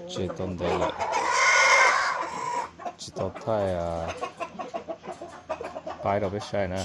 Tseg tau ntev lawm, tsis tau thaij qaib rau peb saib na.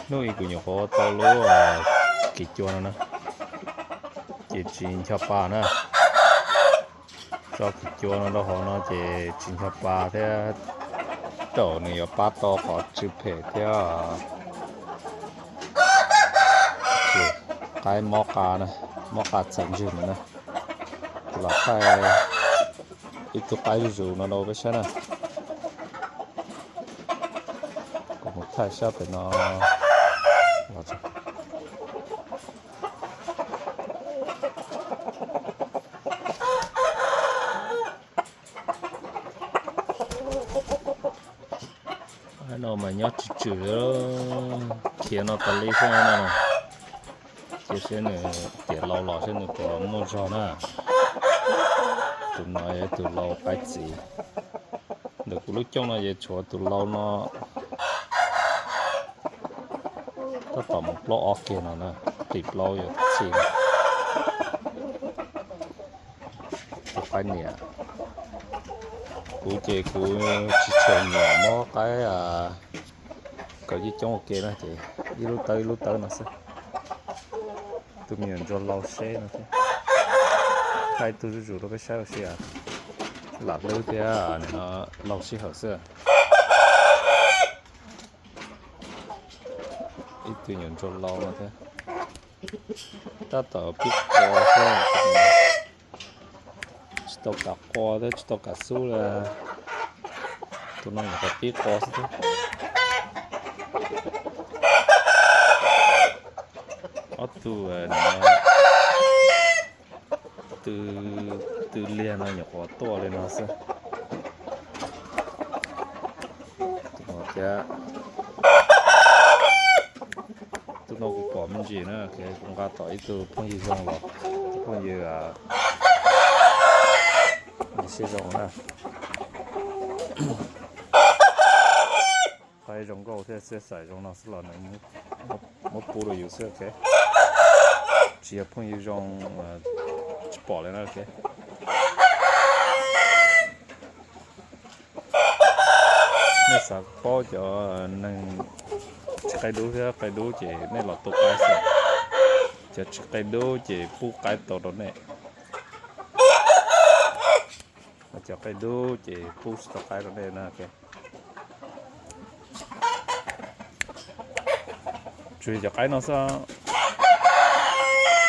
Hnub ib kuv nyuam qhuav ua tau lub kis cua no na, ces tsis ncho pa na. Tso kis cua no rau hauv no ces tsis ncho pa thiab, raum nws yuav pab tau qhov tsw phem thiab. Qaib mob qa, mob qa txhaws ntswg ntawd na. Kuv lam thaij ib tug qaib zuj zus no rau peb saib na. Kuv mus thaij sab pem no. No mas nyob tsw tsw, khiav no tas li xwb no. Cia seb nws tiam laus los seb nws puas muaj zog na. Tus no yog tus lau qaib txiv. Ntawm kuv lub cooj no ces tshuav tus lau no tab tom mus plaub ob kiag no na, qis plaub yuav txhij. Tus qaib niam, kuv ces kuv tsis tshua nyiam muab qaib kawm coob coob ua ke na ces ib lub tawb ib lub tawb no xwb. Tus me nyuam ntsuag lau seb no thiab. Thaij ib tug zuj zus rau peb saib ua si, lam hlwb thiab no, lau sij hawm xwb. Ib tug nyuam ntsuag lau no thiab. Tab tom pib qua xwb, tsis tau kam qua thiab tsis tau kam xub li. Tus no nyuam qhuav pib qua xwb thiab. Ob tug, tw liag no nyuam qhuav tuaj li no xwb. Tus no thiab. Tus no kuv pom me ntsis na, kuv nqa tom ib tug phooj ywg zoo los, tus phooj ywg siab zoo na. Qaib zoo nkauj thiab, xiab xaim zoo no xwb los nws muab pub rau yus xwb. Tsis yog phooj ywg zoo tsis pom li na. Nej xav paub cov neeg tsis qaij dub thiab qaij dub ces nej los tu qaib xwb. Cov tsis qaij dub ces pub qaib tau rau nej. Cov qaij dub ces pub tsis tau qaib rau nej na. Tsuas yog cov qaib no xwb,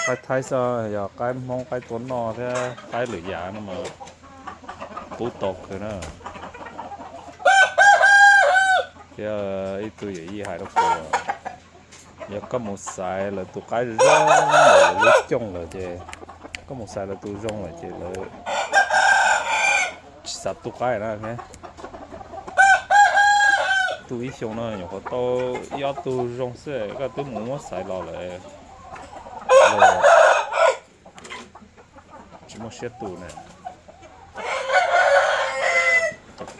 qaib thaib xwb, yog qaib hmoob qaib tua noj thiab qaib lwm yam no mas pub tau kawg na. Thiab ib tug yawm yij hais rau kuv, yog koj mus xaiv lawv tus qaib zoo lawm, lawv lub cooj lawm ces, koj mus xaiv lawv tus zoo lawm ces lawv tsis xav tu qaib na. Tu ib xyoo no nyuam qhuav tau ib ob tug zoo xwb koj twb mus muab xaiv los lawm. Tsis muaj siab tu na. Tus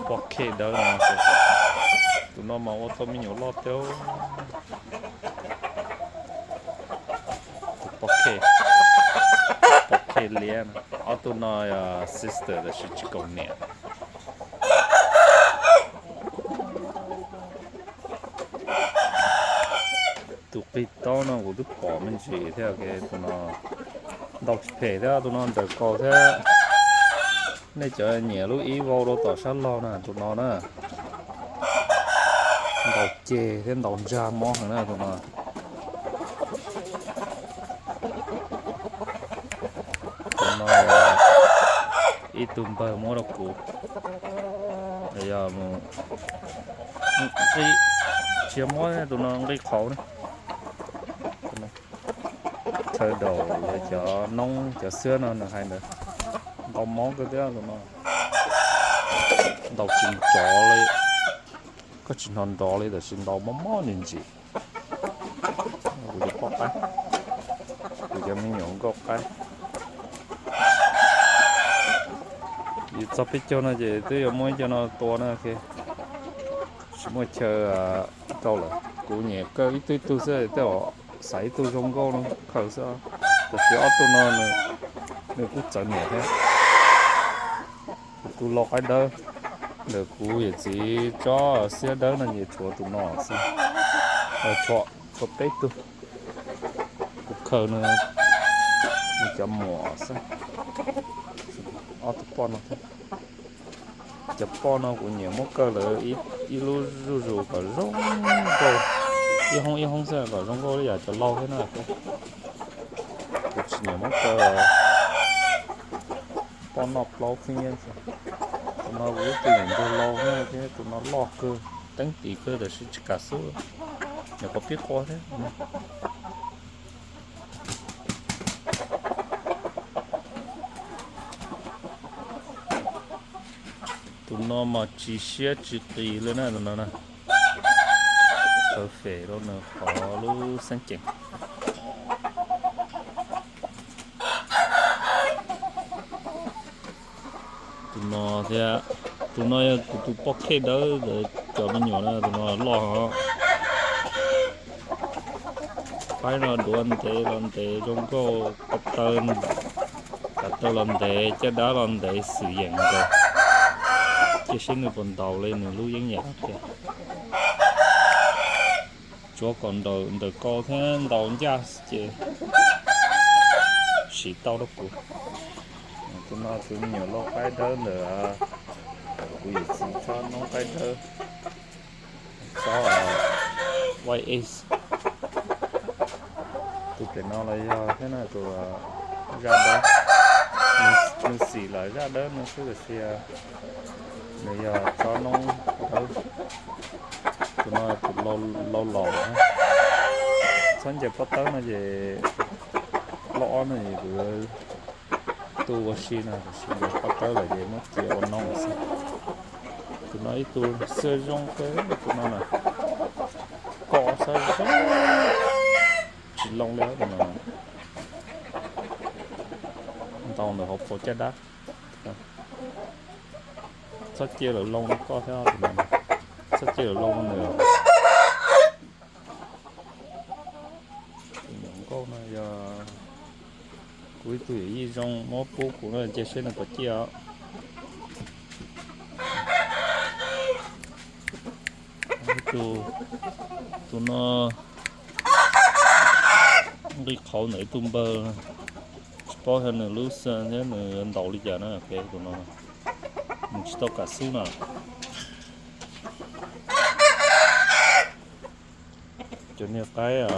poj khej dawb no, tus no mas ua tau me nyuam loj thiab. Tus poj khej, poj khej liab no. Ob tug no yog sister tab sis tsis kaus niam. Tus qig taub no kuv twb pom me ntsis thiab, tus no ntaus tsis phem thiab, tus no nrawm kaus thiab. Nej cov nyiam lub ib vau rau tom sab laug na, tus no na, ntaus ceg thiab ntaus ntsag mob heev na tus no. Tus no ib tug npawg muab rau kuv, yog mus nqi, tsis yog muab, tus no nqi qhauv na. Chaw daum lawv cov noob cov xwab no nws hais ntawd, ntaus mob kawg thiab tus no. Ntaus tsis nrov li, koj tsis hnov nrov li tab sis ntaus mob mob ntsis ntsis. Kuv cov poj qaib, kuv cov me nyuam nkauj qaib. Yus txog peb caug no ces twb yuav muab ib co no tua na, tsis muaj chaw rau lawm. Kuv nyiam kaw ib tug ib tug xwb, tej zaum xaiv ib tug zoo nkauj no khaws xwb. Tab sis ob tug no nws kuj txawv niam thiab. Tus lau qaib dawb ntawm kuv yawm txiv tsob xiab dawb no ces tshuav tus no xwb. Tshuav, tshuav peb tug. Kuv khaws no, nws cov muam xwb. Ob tug poj no thiab. Cov poj no kuv nyiam muab kaw lawv ib lub zuj zus kom zoo nkauj, ib hoob ib hoob xwb kom zoo nkauj li yam cov lau thiab na. Kuv tsis nyiam muab kaw poj noj plaub khib nyiab. Tus no kuv ib tug nyiam ntsuag lau thiab, tus no loj kawg, teeb tim kawg tab sis tsis kam xub, nyuam qhuav pib qua thiab. Tus no mas tsis siab tsis qis li na, tus no na. Perfect rau nws qhov lub xeeb ceem. Tus no thiab, tus no yog kuv tus poj khej dawb ntawd cov me nyuam na, tus no loj os. Qaib no duav ntev los ntev zoo nkauj, ko taw, ko taw los ntev, caj dab los ntev xwm yeem nkaus. Cia seb nws puas ntaus li nws lub yeeb yam tiag. Tsuav kom nrawm ntawm ko thiab ntaus ncaj ces siv tau rau kuv. Tus no tus me nyuam lau qaib dawb ntawm kuv yawm txiv tsob noob qaib dawb, tsob white ace. Tus pem no los yog thiab na, tus zaj dawb, nws xim lam zaj dawb no xwb tab sis nws yog tsob noob dawb. Tus no tus lau laus, txhob ncaws pob tawb no ces, loj ob no ces kuv tu ua si no, tab sis ncaws pob tawb lawm ces muab cia ua noob xwb. Tus no ib tug xwb zoo kawg, tus no na, kom xwb zoo, tsis loo li tus no. Ntaus ntawm hauv paus caj dab. Txhob cia lawm loo rau koj thiab, txhob cia lawm loo rau nws. Tus nyuam nkauj no yog kuv ib tug yawm yij zoo muab pub kuv no, cia seb nws puas ciaj os. Tus, tus no nqis qhauv ntawm ib tug npawg, tsis paub yog nws lub xeem thiab nws ntaus li cas na, tus no nws tsis tau kam xub na. Cov niag qaib,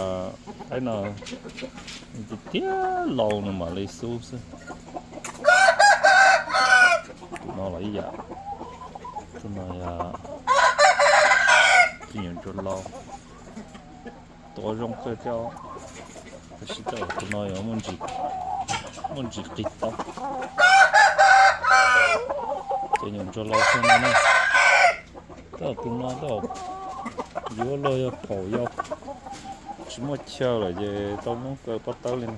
qaib no tiag tiag laus nws mam li xub xwb. Tus no los ib yam, tus no yog tus nyuam ntsuag laus, tuav zoo kawg thiab, tab sis tus no yog muaj ntsis qis tau. Cov nyuam ntsuag laus xwb no ne. Tab tus no tab yuav luag yog phaum yau, tsis muaj chaw lawm ces tau muab kaw pob tawb li no.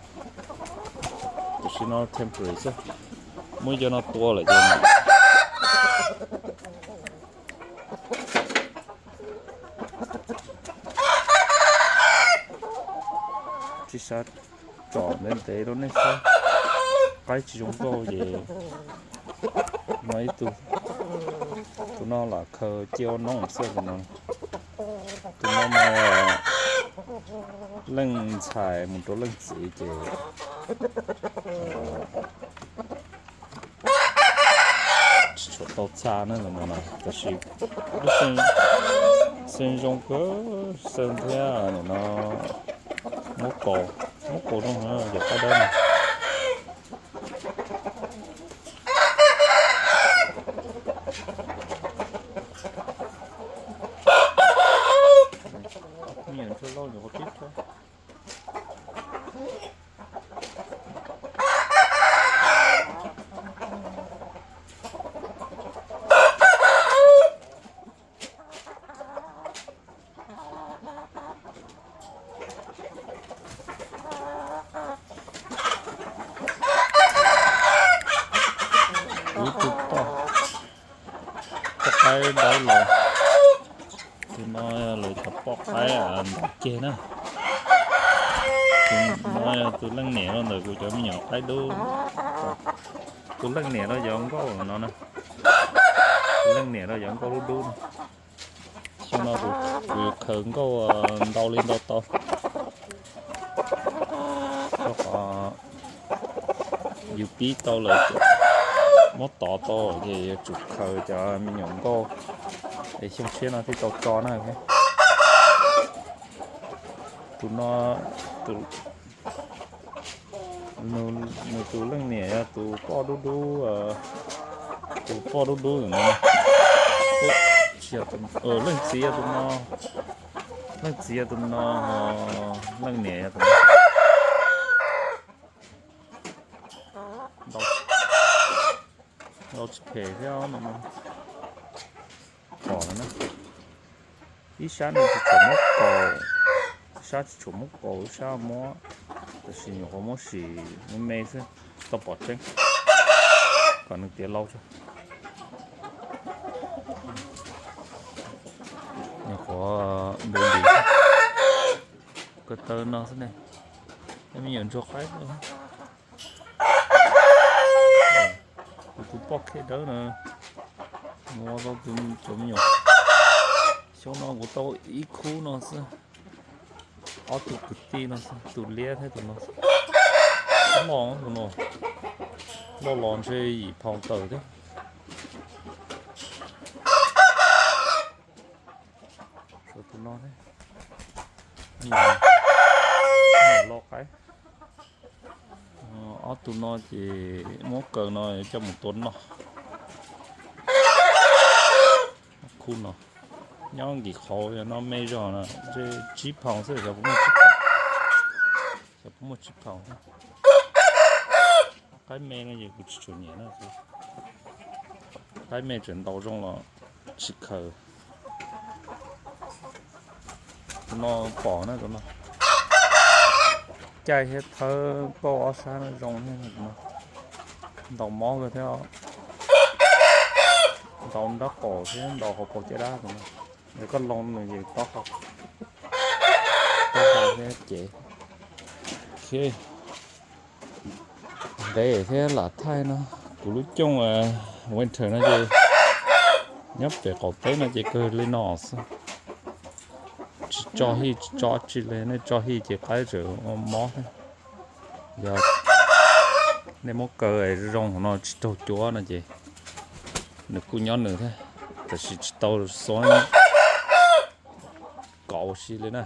Tam sim no temporary xwb, muab cov no tua lawm ces tsis xav tsom ntev ntev rau nej saib, qaib tsis zoo nkauj ces no ib tug, tus no lam khaws cia ua noob xwb tus no. Tus no mas leej ntxhais mus rau leej txiv ces tsis tshua tau txha na, tab sis lub xeem zoo kawg, xeem thiab no muab kaus, muab kaus rau cov qaib dawb no. Nyiam ntsuag lauj, nyuam qhuav pib rau. Kuv tus poj, poj qaib dawb laus, tus No lawv cov poj qaib ntaus ceg na. Tus no yog tus leej niam los ntawm kuv cov me nyuam qaib dub. Tus leej niam los yog nkauj no na. Tus leej niam los yog nkauj dub dub no. Xyoo no kuv khaws nkauj ntau li ntau tau. Rau qhov yus pib tau lawm, muab tov tau ces yuav tsum khaws cov me nyuam nkauj es xyoo tshiab no thiaj tau tso na. Tus no, nws tus leej niam yog tus poj dub dub, tus poj dub dub no. Leej txiv yog tus no, leej txiv yog tus no, leej niam yog tus no. Ntaus tsis phem thiab no. Pom lawm na. Ib sab no tsis tshua muab kaus, ib sab tsis tshua muab kaus, ib sab muab, tab sis nyuam qhuav muab sim me me xwb, tsis tau pom tseeb, kom nws tiav lau tso. Nyuam qhuav ntu nti ko taw no xwb ne. Me nyuam ntsuag qaib, tus poj khej dawb na, mus ua tau cov me nyuam. Xyoo no kuv tau ib khub no xwb, ob tug kwv tij no xwb, tus liab thiab tus no. Loj tus no, loj los ntshe yim phaus tawm thiab. Tus no thiab, loj qaib. Ob tug no ces muab kaw no coj mus tua noj. Khub no nyob nkim qhauv, yog no me zog na, ntshe tsib phaus xwb, xyov puas muaj tsib phaus, xyov puas muaj tsib phaus. Qaib me no ces kuv tsis tshua nyiam na. Qaib me tseem ntaus zoo los tsis khaws. Tus no pom na, tus no caij thiab thawb pauj ob sab no zoo thiab. Ntaus mob kawg thiab, ntaus nraub qaum thiab ntaus hauv paus caj dab tus no. Yog koj loo nws ces tob hau, tob hau thiab cev. Nqe thiab lam thaij no, kuv lub cooj winter no ces nyob pem qaum teb no ces kawg li no xwb. Tsis tso hij tsis tso tsi li, nej tso hij ces qaib tseem mob thiab. Yog nej muab kaw zoo zoo no tsis raug cuav no ces nws kuj nyob nws thiab, tab sis tsis tau xov kov ua si li na.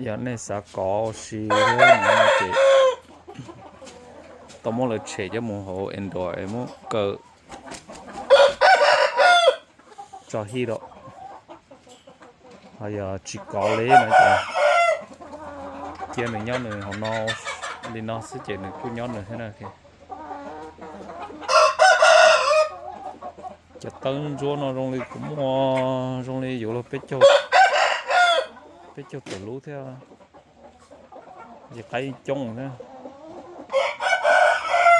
Yog nej xav kov ua si thiab no ces tau muab lawv tshem coj mus hauv indoor es muab kaw tso hij rau. Ho yog tsis kov li no ces cia nws nyob nws hauv no li no xwb ces nws kuj nyob nws thiab na. Cov tawb ntsuab no zoo li kuv muaj, zoo li yuav luag peb caug, peb caug tawm lub thiab. Ces qaib coob thiab.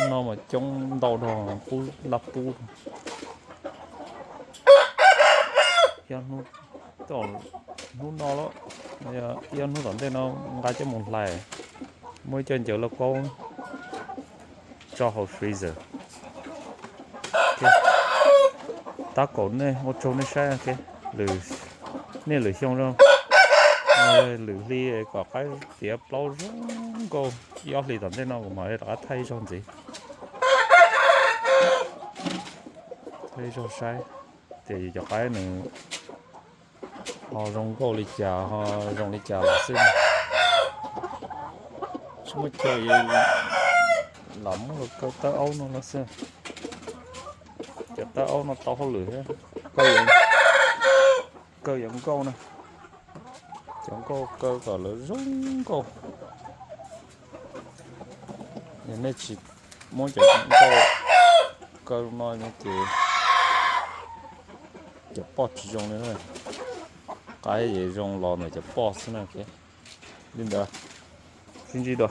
No mas coob ntau rau qub laj pub. Hnub no los, ib ob hnub tom ntej no nqa coj mus hlais, muab ib co ncaws lauj kaub tso hauv freezer. Tab kaum nej ua tsaug nej saib, niaj lwm xyoo, lwm hli kom qaib tiav plaub zoo nkauj. Ib ob hlis tom ntej no kuv mam li rov qab thaij ib zaug ntxiv, thaij ib zaug saib tias cov qaib nws ho zoo nkauj li cas ho zoo li cas lawm xwb. Tsis muaj chaw, lam muab los kaw tawb aub no los xwb. Cov tawb aub no tau hauj lwm thiab, kaw yuav nkauj na, cov nkauj kaw kom lawv zoo nkauj. Yog nej tsis muab cov nkauj kaw no ces cov poj tsis zoo li. Qaib ces zoo los ntawm cov poj xwb na. Li ntawd, sib ntsib dua.